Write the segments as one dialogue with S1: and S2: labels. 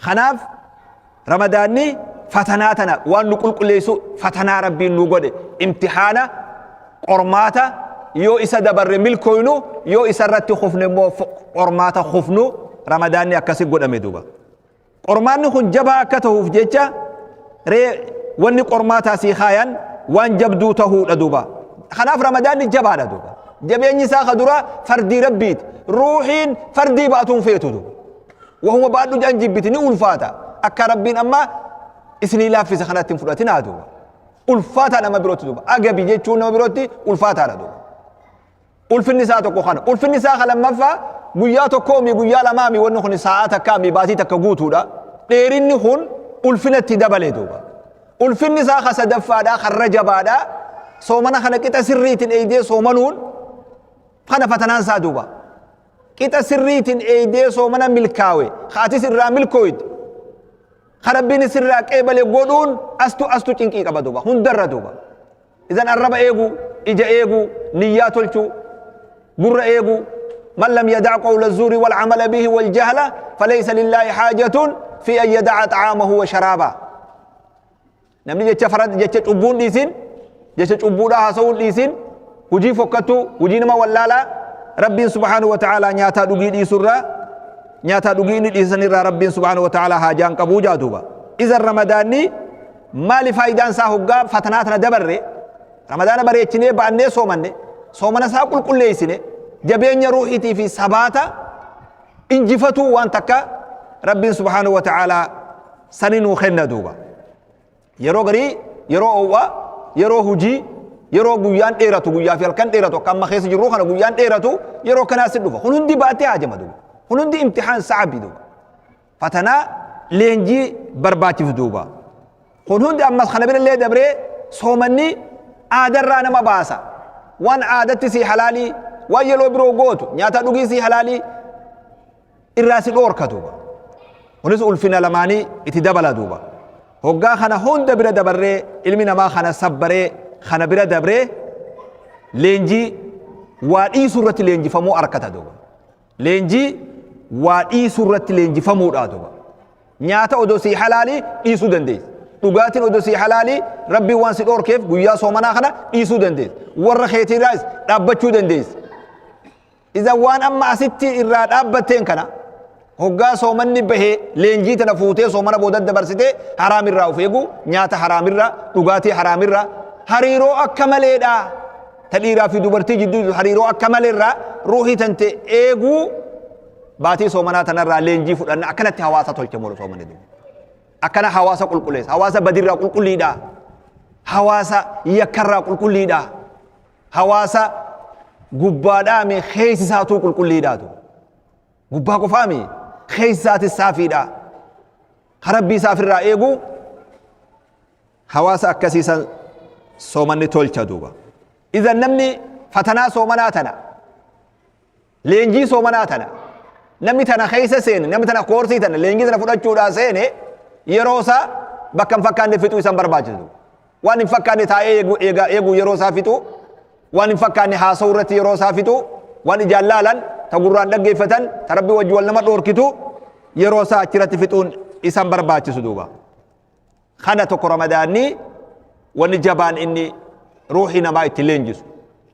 S1: Kanaaf Ramadaanni fatanaa tana waan nu qulqulleessu, fatanaa Rabbiin nu godhe, imtihaana, qormaata yoo isa dabarre milkooynu, yoo isa irratti kufne immoo qormaata kufnu. Ramadaanni akkasi godhame duuba. Qormaanni kun jabaa akka tahuuf jecha ree wanni qormaataa sii kaayan waan jabduu tahuudha duuba. Kanaaf Ramadaanni jabaadha duuba. Jabeenyi isaa ka dura fardii Rabbiiti. Ruuhiin fardii baatuun feetu duuba. Wahuma baadhu jedhan jibbiti, ni ulfaata. Akka Rabbiin amma isinii laaffise kanatti hin fudhatinaa duuba. Ulfaataa nama birootti duuba. Agabi jechuun nama birootti ulfaataadha duuba. Ulfinni isaa tokko kana. Ulfinni isaa ka lammaffaa guyyaa tokkoomi, guyyaa lamaami, wanni kun sa'aa takkaami, baatii takka guutuudha. Dheerinni kun ulfina itti dabale duuba. Ulfinni isaa ka sadaffaadha, karra jabaadha. Soomana kana qixa sirriitiin eeydee soomanuun kana fatanaan isaa duuba. Qixa sirriitiin eeydee soomana milkaawe, ka atis irraa milkooyte, ka Rabbiin sirraa qeebale godhuun astu cinqii qaba duuba, hundarra duuba. Idan arraba eeguu, ija eeguu, niyyaa tolchuu, gurra eeguu. Man lam yadac qawla zuuri wal camala bihi wal jahla falaysa lillaahi haajatun fi an yadaca xacaamahu wa sharaabaa. Namni jecha farad, jecha cubbuun dhiisin, jecha cubbuudhaa haasa'uun dhiisin, hujii fokkattuu, hujii nama wallaalaa, Rabbiin subhaanahu wa ta'aalaa nyaataa dhugii dhiisurraa, nyaataa dhugii inni dhiisanirraa Rabbiin subhaanahu wa ta'aalaa haajaan qabuu jaa duuba. Izan Ramadaanni maali faayidaan isaa? Hoggaa fatanaa tana dabarre, Ramadaana bareechinee ba'annee soomanne, soomana isaa qulqulleessine, jabeenya ruuhiitii fi sabaata injifatuu waan takka Rabbiin subhaanahu wa ta'aalaa sani nuu kenna duuba. Yeroo garii, yeroo oowwaa, yeroo hujii, yeroo guyyaan dheeratu, guyyaa fi halkan dheeratu, akka amma keessa jirru kana guyyaan dheeratu, yeroo kanaa si dhufa. Kun hundi baatee haajama duuba. Kun hundi imtihaan sa'abi duuba. Fatanaa leenjii barbaachisu duuba. Kun hundi ammas kana birallee dabree soomanni aadarraa nama baasa. Waan aadatti sii halaalii, waan yeroo biroo gootu, nyaata dhugii sii halaalii irraa si dhoorka duuba. Kunis ulfina lamaanii itti dabala duuba. Hoggaa kana hunda bira dabarree, ilmi namaa kana sabbaree kana bira dabree, leenjii waa dhiisuu irratti leenjifamuu arkata duuba. Leenjii waa dhiisuu irratti leenjifamuudha duuba. Nyaata odoo sii halaalii dhiisuu dandeessa. Dhugaatiin odoo sii halaalii Rabbiin waan si dhoorkeef guyyaa soomanaa kana dhiisuu dandeessa. Warra keetiirraas dhaabbachuu dandeessa. Iza waan amma asitti irraa dhaabbatteen kana hoggaa soomanni bahee leenjii tana fuutee soomana booda dabarsitee haraamirraa of eeguu, nyaata haraamirraa, dhugaatii haraamirraa, hariiroo akka maleedhaa ta dhiiraa fi dubartii jidduu jiru hariiroo akka maleerraa ruuhii tante eeguu baatii soomanaa tanarraa leenjii fudhanna. Akkanatti hawaasa tolche moolu soomanni duuba. Akkana hawaasa qulqulleessa. Hawaasa badirraa qulqulliidha. Hawaasa yakkarraa qulqulliidha. Hawaasa gubbaadhaami keessi isaatuu qulqulliidhaatu. Gubbaa qofaami keessi isaatis saafiidha. Ka Rabbii isaa ofirraa eegu hawaasa akkasiisan soomanni tolcha duuba. Idan namni fatanaa soomanaa tana, leenjii soomanaa tana, namni tana keessa seene, namni tana koorsii tana, leenjii tana fudhachuudhaa seene, yeroo isaa bakka hin fakkaanne fixuu isan barbaachisu. Waan hin fakkaanne taa'ee eegu, eega, eeguu yeroo isaa fixuu, waan hin fakkaanne haasa'uu irratti yeroo isaa fixuu, waan ijaan laalan, ta gurraan dhaggeeffatan, ta Rabbi wajji wal nama dhoorkitu yeroo isaa achirratti fixuun isan barbaachisu duuba. Kana tokko Ramadaanni wanni jabaan inni ruuhii namaa itti leenjisu.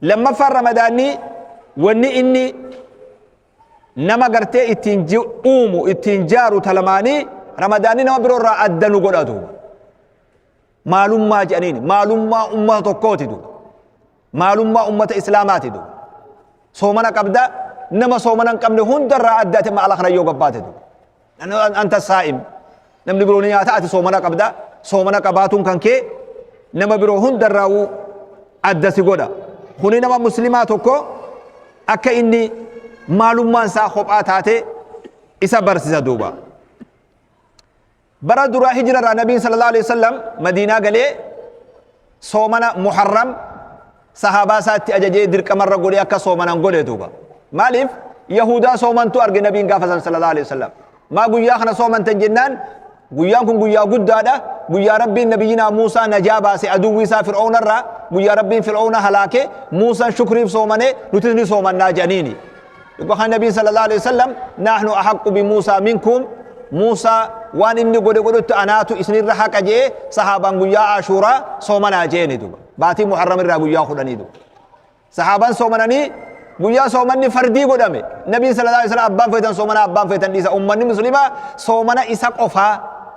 S1: Lammaffaan Ramadaanni wanni inni nama gartee ittiin uumu, ittiin jaaru talamaanii, Ramadaanni nama biroo irraa adda nu godha duuba. Maalummaa jedhaniin maalummaa ummata tokkooti duuba. Maalummaa ummata Islaamaati duuba. Soomana qabda, nama soomana hin qabne hundarraa adda ati maala kana yoo gabbaate duuba. Anta saa'im, namni biroo ni nyaata, ati soomana qabda. Soomana qabaatuun kan kee nama biroo hundarraawuu adda si godha. Kuni nama muslimaa tokko akka inni maalummaan isaa kophaa taate isa barsisa duuba. Bara duraa hijira irraa Nabiin sallallahu alaihi wasallam Madiinaa galee soomana Muharram sahaabaa isaatti ajajee dirqamarra godhee akka soomanan godhe duuba. Maaliif? Yahudaa soomantu arge Nabiin gaafa san sallallahu alaihi wasallam. Maa guyyaa kana soomantan jennaan, guyyaan kun guyyaa guddaadha. Guyyaa Rabbiin nabiyyinaa Muusaa najaa baase aduwwii isaa Fir'auna irraa, guyyaa Rabbiin Fir'auna halaake, Muusaan shukriif soomane, nutis ni soomannaa jedhaniini. Yookaan Nabiin sallallahu alaihi wasallam, nahnu ahaqqu bi Muusaa minkum. Muusaa waan inni godhe godhutti anaatu isinirra haqa je'e sahaabaan guyyaa Ashuuraa soomanaa je'eni duuba. Baatii Muharram irraa guyyaa kudhanii duuba. Sahaabaan soomananii guyyaa soomanni fardii godhame. Nabiin sallallahu alaihi wasallam abbaan feetan soomanaa abbaan feetan dhiisa. Ummanni muslimaa soomana isa qofaa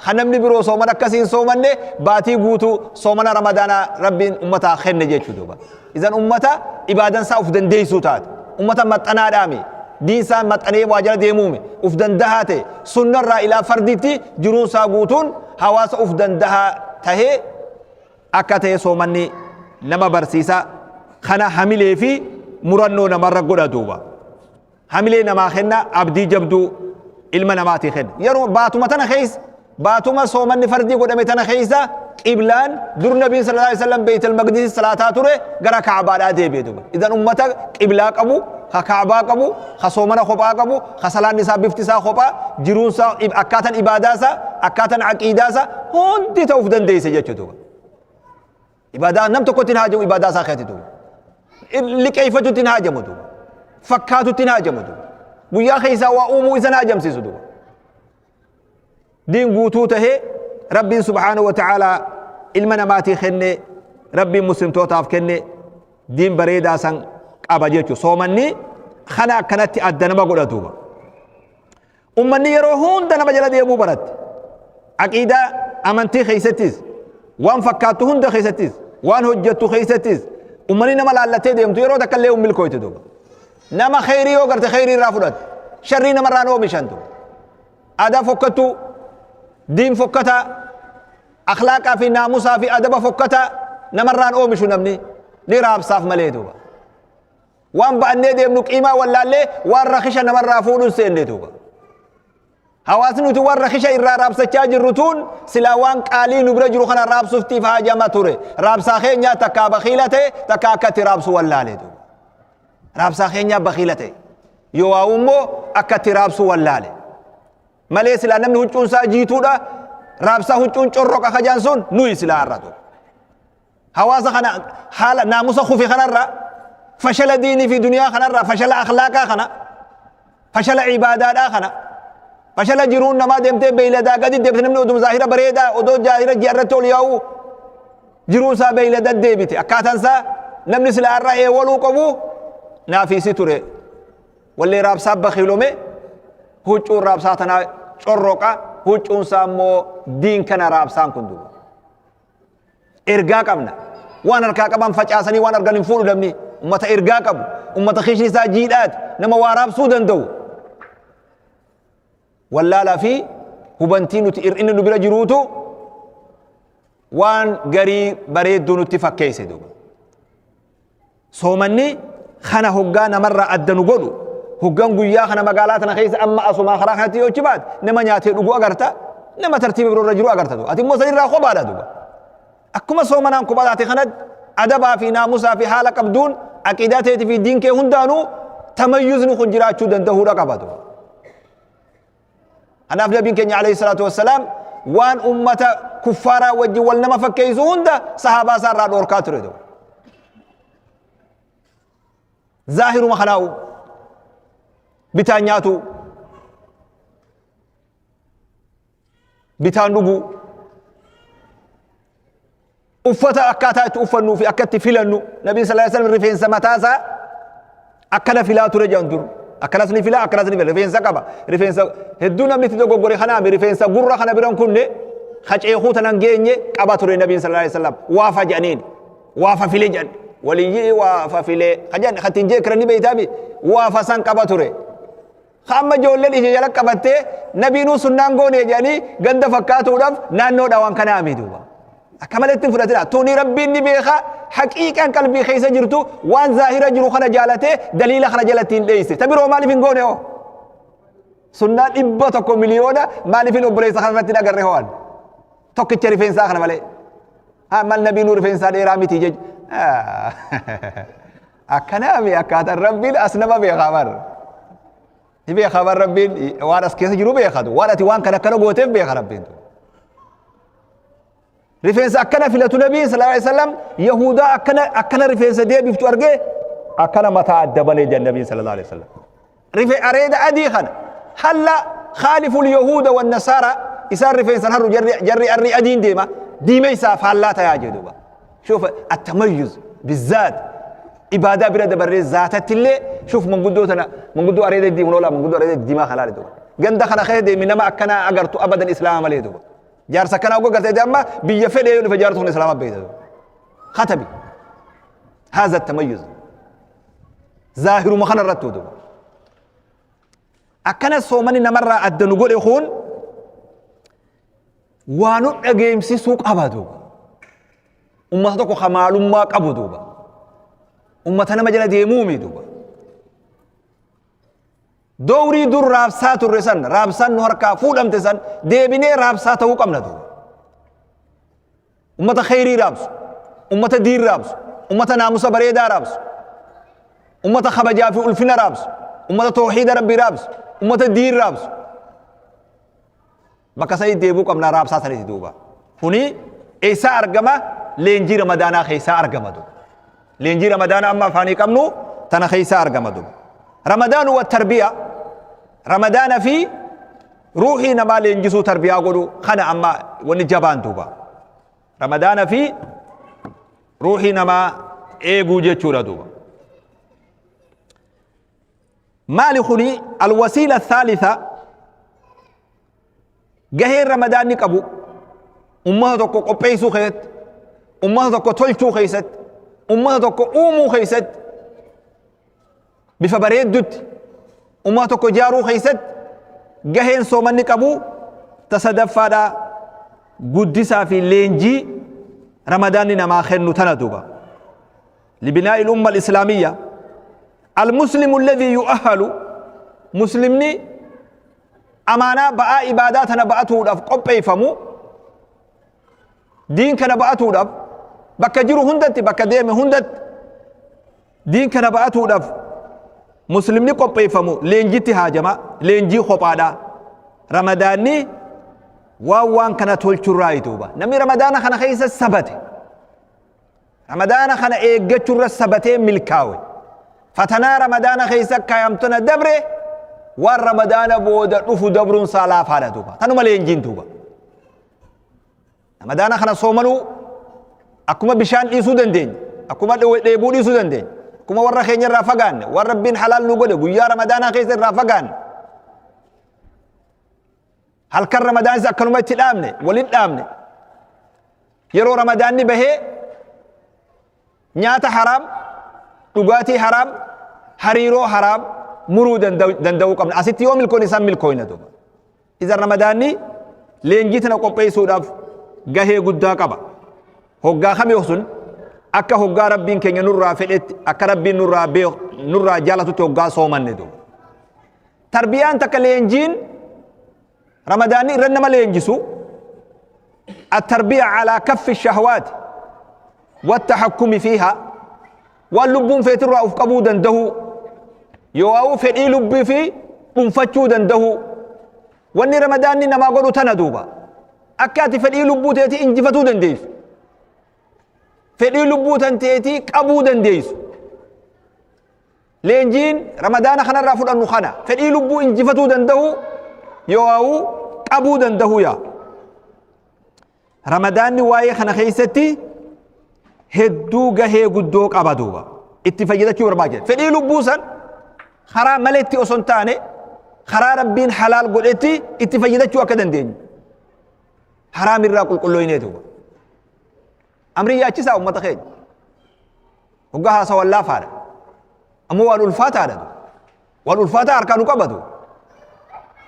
S1: kan namni biroo soomana akkasii hin soomanne baatii guutuu soomana ramadaanaa rabbiin ummataa kenne jechuu duuba. Isan ummata ibaadan isaa uf dandeessuu taate. Ummata maxxanaadhaami. Diin isaa maxxanee waa jala deemuumi. Uf dandahaa ta'e. Sunnarraa ilaa fardiitti jiruun isaa guutuun hawaasa uf dandahaa tahee akka ta'e soomanni nama barsiisa. Kana hamilee fi murannoo namarra godha duuba. Hamilee namaa kenna, abdii jabduu ilma namaatii kenna. Yeroo baatuma tana keessa, baatuma soomanni fardii godhame tana keessa qiblaan dur nabiin sallallahu alaihi wasallam Beeytal Maqdis salaataa ture gara Ka'abaadhaa deebi'e duuba. Idan ummata qiblaa qabu, ka Ka'abaa qabu, ka soomana kophaa qabu, ka salaanni isaa bifti isaa kophaa, jiruun isaa akkaataan ibaadaa isaa, akkaataan aqiidaa isaa hundi ta'uuf dandeesse jechuudha duuba. Ibaadaa nam tokkotti hin haajamu ibaadaa isaa keessatti duuba. Liqeeffachuutti hin haajamu duuba. Fakkaatutti hin haajamu duuba. Guyyaa keessaa waa uumuu isa hin haajamsiisu duuba. Diin guutuu tahee Rabbiin subhaanahu wa ta'aalaa ilma namaatii kenne Rabbiin muslimtootaaf kenne diin bareedaa san qaba jechuudha. Soomanni kana akkanatti adda nama godha duuba. Ummanni yeroo hunda nama jala deemuu baratte. Aqiidaa amantii keessattis, waan fakkaattu hunda keessattis, waan hojjettu keessattis ummanni nama laallatee deemtu yeroo takka illee hin milkooytu duuba. Nama kheyrii yoo garte kheyrii irraa fudhatte. Sharrii namarraan oomishantu. Aadaa fokkattuu, diin fokkataa, akhlaaqaa fi naamusaa fi adaba fokkataa namarraan oomishu namni ni raabsaaf malee duuba. Waan ba'annee deemnu qiimaa wallaallee waan rakisha namarraa fuudhuun seenne duuba. Hawaasni nuti waan rakisha irraa raabsachaa jirru tuun silaa waan qaalii nu bira jiru kana raabsuftiif haajama ture. Raabsaa keenyaa takkaa bakiila ta'e takkaa akka itti raabsu wallaale duuba. Raabsaa keenyaa bakiila ta'e. Yoo waa'u immoo akka itti raabsu wallaale. Malee silaa namni huccuun isaa jiituudha. Raabsaa huccuun corroqa kajaan sun nuyi silaa har'a duuba. Hawaasa kana haala naamusa kufe kanarra fashala diinii fi duniyaa kanarra fashala akhlaaqaa kana fashala ibaadaadhaa kana fashala jiruun namaa deemtee beeyladaa gadi deebite namni oduma zaahira bareedaa odoo zaahira ji'a irratti ol yaa'u jiruun isaa beeylada deebite akkaataan isaa namni silaa irra eewaluu qabu naafiisi ture wallee raabsaa bakiilome huccuun raabsaa tanaa corroqa huccuun isaa immoo diin kana raabsaan kun duuba. Ergaa qabna. Waan harkaa qaban facaasanii waan argan hin fuudhu namni. Ummata ergaa qabu. Ummata kiishni isaa jiidhaati. Nama waa raabsuu danda'u. Wallaalaa fi hubantii nuti hir'inni nu bira jiruutu waan garii bareedduu nutti fakkeesse duuba. Soomanni kana hoggaa namarraa adda nu godhu hoggan guyyaa kana magaalaa tana keessa amma asumaa karaa kanatti yoo achi baate nama nyaatee dhugu agarta nama tartiiba biroo irra jiru agarta duuba. Ati immoo sanirraa kophaadha duuba. Akkuma soomanaan kophaa taate kanatti adabaa fi naamusaa fi haala qabduun aqiidaa teetii fi diin kee hundaanuu tamayyuzni kun jiraachuu danda'uudha qaba duuba. Kanaaf nabiin keenya alayhi salaatu wassalaam waan ummata kuffaaraa wajjin wal nama fakkeessu hunda sahaabaa isaa irraa dhoorkaa ture duuba. Zaahiruma kanaa'u bitaan nyaatu bitaan dhuguu Uffata akkaataa itti uffannuu fi akka itti filannu Nabiin sallallahu alaihi wasallam rifeensa mataa isaa akkana filaa ture jedhan dur. Akkanas ni filaa akkanas ni fila rifeensa qaba. Rifeensa hedduu namni itti dogoggore kanaami rifeensa gurra kana biran kunne kaceekuu tanan geenye qaba ture Nabiin sallallahu alaihi wasallam waafa jedhaniin waafa file jedhan waliyyii waafa filee kajan kattiin jeekira ni beeytaami waafa san qaba ture. Ka amma ijoolleen ija jala qabattee nabiinuu sunnaan goone jedhanii ganda fakkaatuudhaaf naannoodha waan kanaa mi duuba. Akka malee ittiin fudhatina. Tuni rabbiin ni beeka haqiiqaan qalbii keessa jirtu waan zaahira jiru kana jaalatee daliila kana jalatti hin dheeyse. Ta biroo maaliif hin goone hoo? Sunnaa 100 miliyoona maaliif hin obboleessa kana irratti hin agarre ho'an? Tokkicha rifeensaa kana malee. Haa mal nabiinuu rifeensaa dheeraa miti jecha. Akkanaami akkaataan rabbiin as nama beekaa bar. Ni beekaa bar rabbiin waan as keessa jiru beekatu. Waan ati waan kana akkana gooteef beeka rabbiin. Rifeensa akkana filatu nabiin sallallahu alaihi wasallam Yahudaa akkana akkana rifeensa deebiftu argee akkana mataa adda banee jedhan nabiin sallallahu alaihi wasallam. Rife areeda adii kana halla Khaaliful yahuuda wan nasaara, isaan rifeensan harru, jarri arrii adiin deema, diimeysaa faallaa tayaa jee duuba. Shuuf attamayyuz bizzaat, ibaadaa bira dabarree zaatatti illee. Shuuf manguddoo tana, manguddoo areeda diimun oolaa, manguddoo areeda diimaa kalaale duuba. Ganda kana keessa deemi, nama akkanaa agartu abadan islaama malee duuba. Jaarsa akkanaa oggoo gartee amma biyya fedhee yoo dhufe jaarsa kun islaama beekta duuba. Khatabi haza attamayyuz zaahiruma kana irratti duuba. Akkana soomani namarraa adda nu godhe kun waa nu dhageemsisuu qaba duuba. Ummata tokko ka maalummaa qabu duuba. Ummata nama jala deemuumi duuba. Dowrii dur raabsaa turre san, raabsaan nu harkaa fuudhamte san deebinee raabsaa ta'uu qabna duuba. Ummata kheyrii raabsu, ummata diin raabsu, ummata naamusa bareedaa raabsu, ummata kabajaa fi ulfina raabsu, ummata tawhiida Rabbii raabsu, ummata diin raabsu. Bakka sanii deebuu qabna, raabsaa saniiti duuba. Kuni eessaa argama? Leenjii Ramadaanaa keessaa argama duuba. Leenjii Ramadaanaa amma afaanii qabnu tana keessaa argama duuba. Ramadaanu wa tarbiya, Ramadaana fi ruuhii namaa leenjisuu, tarbiyaa godhu kana amma wanni jabaan duuba. Ramadaana fi ruuhii namaa eeguu jechuudha duuba. Maali kuni? Alwasiila thaalitha, gaheen Ramadaanni qabu ummata tokko qopheessuu keessatti, ummata tokko tolchuu keessatti, ummata tokko uumuu keessatti, bifa bareeddutti ummata tokko ijaaruu keessatti gaheen soomanni qabu ta sadaffaadha, guddisaa fi leenjii Ramadaanni namaa kennu tana duuba. Libinaa'i umma al-islaamiyya, al-muslimu alladhii yu'ahhalu, muslimni amaanaa ba'aa ibaadaa tana ba'atuudhaaf qopheeffamu, diin kana ba'atuudhaaf bakka jiru hundatti, bakka deeme hundatti diin kana ba'atuudhaaf muslimni qopheeffamu leenjitti haajama, leenjii kophaadha. Ramadaanni waan kana tolchurraa duuba. Namni Ramadaana kana keessa sabate, Ramadaana kana eeggachurra sabatee milkaawe, fatanaa Ramadaana keessa kaayamtona dabre, waan Ramadaana booda dhufu dabruun isaa laafaadha duuba. Tanuma leenjiin duuba. Ramadaana kana soomanuu akkuma bishaan dhiisuu dandeenya, akkuma dheebuu dhiisuu dandeenya, akkuma warra keenya irraa fagaanne, waan Rabbiin halaal nu godhe guyyaa Ramadaanaa keessa irraa fagaanne, halkan Ramadaanis akkanuma itti dhaabne, walin dhaabne, yeroo Ramadaanni bahee nyaata haraam, dhugaatii haraam, hariiroo haraam muruu danda'uu qabna. Asitti yoo milkoon isaan milkooyna duuba. Idan Ramadaanni leenjii tana qopheessuudhaaf gahee guddaa qaba. Hoggaa kamii sun? Akka hoggaa Rabbiin keenya nurraa fedhetti, akka Rabbiin nurraa beeku, nurraa jaalatutti hoggaa soomanne duuba. Tarbiyaan takka, leenjiin Ramadaanni irra nama leenjisu, at-tarbiya alaa kaffi shahwaati wattahakkumi fiiha, waan lubbuun feetirraa of qabuu dandahuu, yoo fedhii lubbii fi dhuunfachuu dandahuu. Wanni Ramadaanni namaa godhu tana duuba. Akka ati fedhii lubbuu teetii injifatuu dandeessu, fedhii lubbuu tan teetii qabuu dandeessu, leenjiin Ramadaana kanarraa fudhannu kana, fedhii lubbuu injifatuu danda'u yoo qabuu danda'u yaa. Ramadaanni waa'ee kana keessatti hedduu gahee guddoo qaba duuba. Itti fayyadachuu barbaachisa. Fedhii lubbuu san karaa maletti osoo hin taane karaa Rabbiin halaal godhetti itti fayyadachuu akka dandeenyu. Haraam irraa qulqullooynee duuba. Amrii yaachisaa uummata keenya. Hoggaa haasawan laafaadha. Ammoo waan ulfaataadha. Waan ulfaataa harkaa nu qabatu.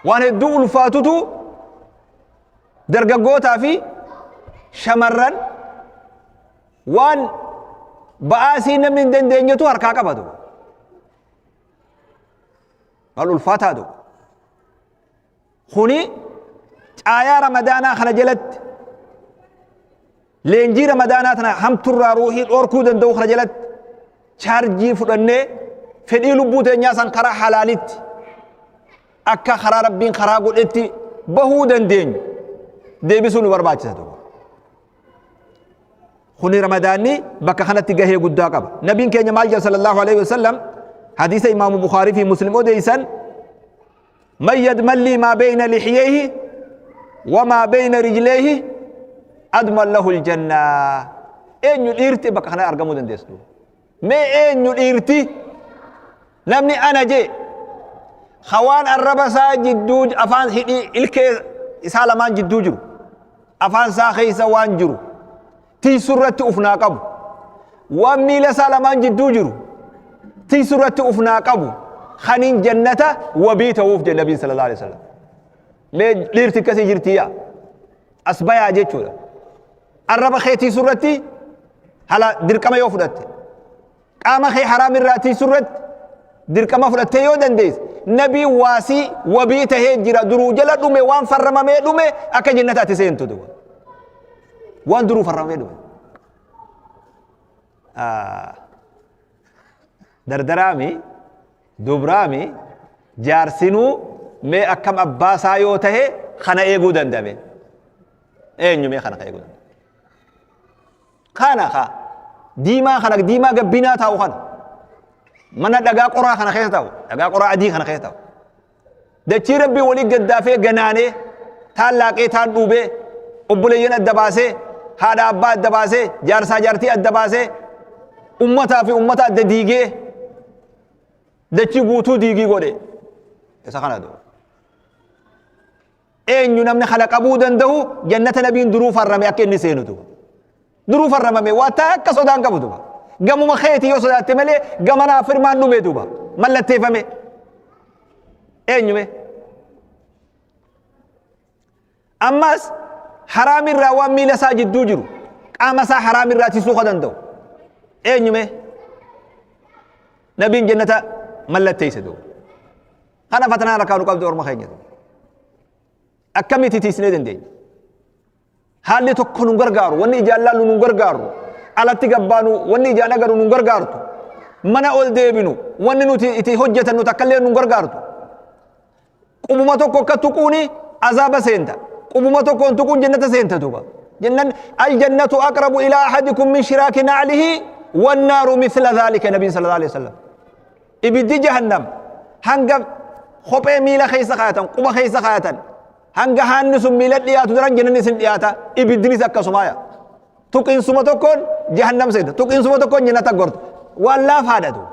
S1: Waan hedduu ulfaatutu dargaggootaa fi shamarran waan ba'aasii namni hin dandeenyetu harkaa qabatu. Waan ulfaataatu. Kuni caayaa Ramadaanaa kana jalatti, leenjii Ramadaanaa tana hamturraa ruuhii dhoorkuu danda'u kana jalatti chaarjii fudhannee fedhii lubbuu teenyaa san karaa halaalitti, akka karaa Rabbiin karaa godhetti bahuu dandeenyu deebisuu nu barbaachisa duuba. Kuni Ramadaanni bakka kanatti gahee guddaa qaba. Nabiin keenya maal jedha sallallahu alaihi wasallam? Hadiisa Imaamu Bukhaarii fi Muslim odeessan. Man yadman lii maa beeyna lixyeehi wamaa beeyna rijleehi adman lahu ljannaa. Eenyu dhiirti bakka kana argamuu dandeessu? Mee eenyu dhiirti namni ana jee hawaan arraba isaa jidduu, afaan hidhii ilkee isaa lamaan jidduu jiru, afaan isaa keessa waan jiru tiisu irratti uf naa qabu, waan miila isaa lamaan jidduu jiru tiisu irratti uf naa qabu, kanin jannata wabii ta'uuf jedhe nabiin sallallahu alaihi wasallam. Mee dhiirti akkasii jirtii yaa as bayaa jechuudha. Arraba kee tiisu irratti hala dirqama yoo fudhatte, qaama kee haraam irraa tiisu irratti dirqama fudhattee yoo dandeesse, nabii waasii wabii tahee jira. Duruu jala dhume, waan farramamee dhume akka jannata ati seentu duba waan duruu farramamee dhume. Dardaraami dubraami jaarsinuu mee akkam abbaa isaa yoo tahe kana eeguu dandame? Eenyu mee kana ka eeguu dandame? Kana ka diimaa kana, diimaa gabbinaa taa'u kana, mana dhagaa qoraa kana keessa taa'u, dhagaa qoraa adii kana keessa taa'u, dachii rabbii walii gaddaafee ganaanee taan laaqee taan dhuubee, obboleeyyan adda baasee, haadha abbaa adda baasee, jaarsaa jaartii adda baasee, ummataa fi ummata adda diigee, dachii guutuu diigii godhe isa kana du'u. Eenyu namni kana qabuu danda'u jannata nabiin duruu farrame akka inni seenu duba. Duruu farramame waa takka sodaan qabu duba. Gamuma keeti yoo sodaatte malee gamanaa firmaan dhume duba. Mallatteeffame. Eenyu mee? Ammas haraamirraa waan miila isaa jidduu jiru qaama isaa haraamirraa tisuu ka danda'u. Eenyu mee? Nabiin jannata mallatteesse duba. Kana fatanaan harkaa nu qabdi orma keenya. Akkamitti tiisnee dandeenya? Haalli tokko nu gargaaru, wanni ijaan laallu nu gargaaru, alatti gabbaanu wanni ijaan agarru nu gargaartu, mana ol deebinu wanni nuti itti hojjetannu takkallee nu gargaartu. Qubuma tokko akka tuquuni azaaba seenta. Qubuma tokkoon tuquun jannata seenta duuba. Jennan aljannatu aqrabu ilaa ahadikum min shiraaki na'lihi wannaaru mithla dhaalika nabiin sallallahu alaihi wasallam. Ibiddi jahannam hanga kophee miila keessa kaayatan, quba keessa kaayatan, hanga haanni sun miila dhiyaatu daran jannanni isin dhiyaata. Ibiddinis akkasumaa yaa. Tuqiinsuma tokkoon jahannam seenta, tuqiinsuma tokkoon jannata gorta. Waan laafaadha duuba.